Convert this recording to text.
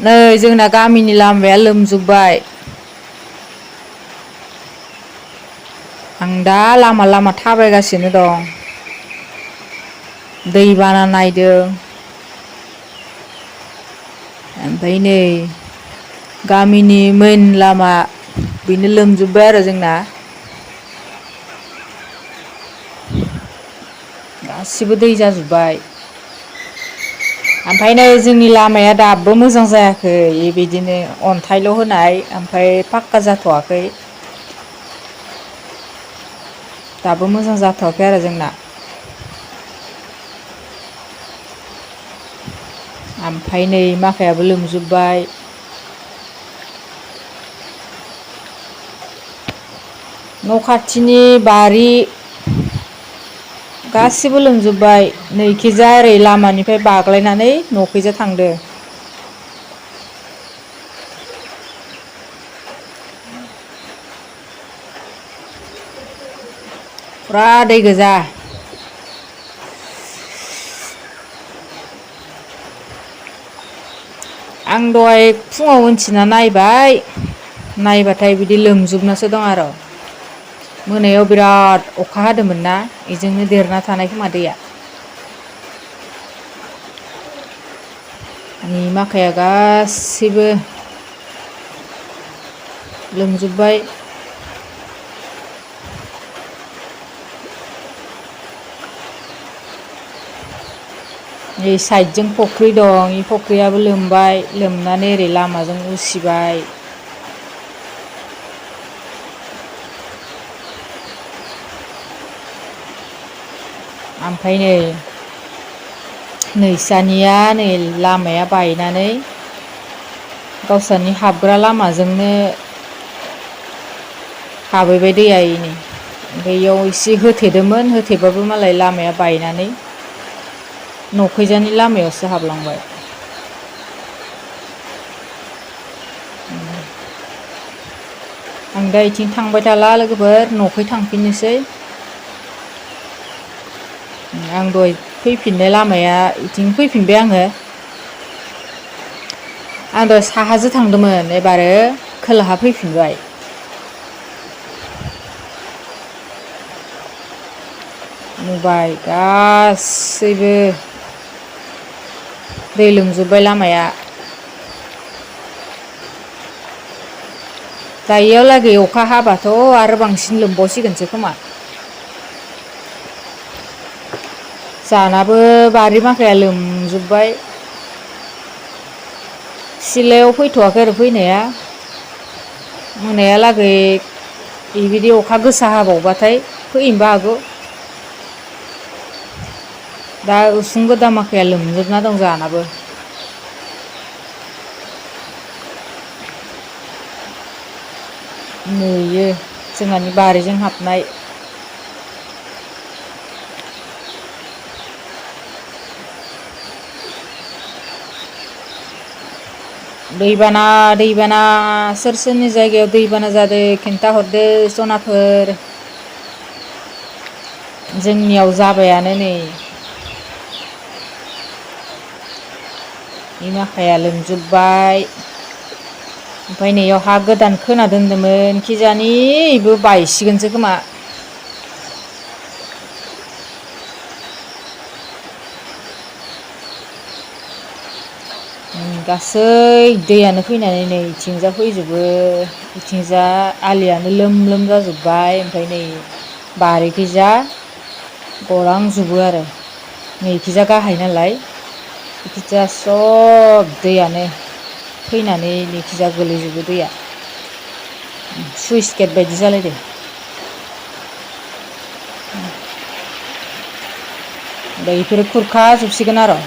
नै जोंना गामिनि लामाया लोमजोब्बाय। आं दा लामा लामा थाबायगासिनो दं। दैबाना नायदों। ओमफ्राय नै गामिनि मेन लामा बेनो लोमजोब्बाय आरो जोंना। गासिबो दै जाजोब्बाय। ओमफ्राय नै जोंनि लामाया दाबो मोजां जायाखै बिदिनो अन्थाइल' होनाय ओमफ्राय पाक्का जाथ'वाखै। दाबो मोजां जाथ'वाखै आरो जोंना। ओमफ्राय नै माखायाबो लोमजोब्बाय। न' खाथिनि बारि गासिबो लोमजोब्बाय नैखिजा ओरै लामानिफ्राय बाग्लायनानै न'खैजा थांदो। फुरा दै गोजा। आं दहाय फुङाव उनथिना नायबाथाय बिदि लोमजोबनासो दं आरो। मोनायाव बिराद अखा हादोंमोन ना बेजोंनो देरना थानाय खोमा दैया। नै माखाया गासैबो लोमजोब्बाय। नै साइडजों फख्रि दं बे फख्रियाबो लोमबाय लोमनानै ओरै लामाजों उसिबाय। ओमफ्राय नैसानिया नै लामाया बायनानै गावसोरनि हाबग्रा लामाजोंनो हाबहैबाय दैया एनै। ओमफ्राय इयाव एसे होथेदोंमोन होथेबाबो मालाय लामाया बायनानै न'खैजानि लामायावसो हाबलांबाय। आं दा बेथिं थांबाय थाला लोगोफोर न'खै थांफिननोसै। आं दहाय फैफिननाय लामाया बेथिं फैफिनबाय आङो। आं दहाय साहाजों थांदोंमोन एबारो खोलाहा फैफिनबाय। नुबाय गासैबो दै लोमजोब्बाय लामाया। दायोयाव लागै अखा हाबाथ' आरो बांसिन लोमबावसिगोनसो खोमा। जानाबो बारि माखाया लोमजोब्बाय। सिलायाव फैथ'वाखै आरो फैनाया मोनायालागै बेबायदि अखा गोसा हाबावबाथाय फैनोबो हागौ। दा उसुं गोदा माखाया लोमजोबना दं जाहानाबो। नुयो जोंहानि बारिजों हाबनाय। दैबाना सोर सोरनि जायगायाव दैबाना जादों खिन्थाहरदो सनाफोर। जोंनियाव जाबायानो नै। बे माखाया लोमजोब्बाय। ओमफ्राय नैयाव हा गोदान खोना दोन्दोंमोन खिजानि बेबो बायसिगोनसो खोमा। गासै दैयानो फैनानै नै इथिंजा फैजोबो। बिथिंजा आलियानो लोम जाजोब्बाय ओमफ्राय नै बारिखैजा गलांजोबो आरो नैखिजा गाहाय नालाय बेखिजा सब दैयानो फैनानै नैखिजा गोलैजोबो दैया। सुइस गेट बायदि जालायदों। दा बेफोरो खुरखा जोबसिगोन आरो।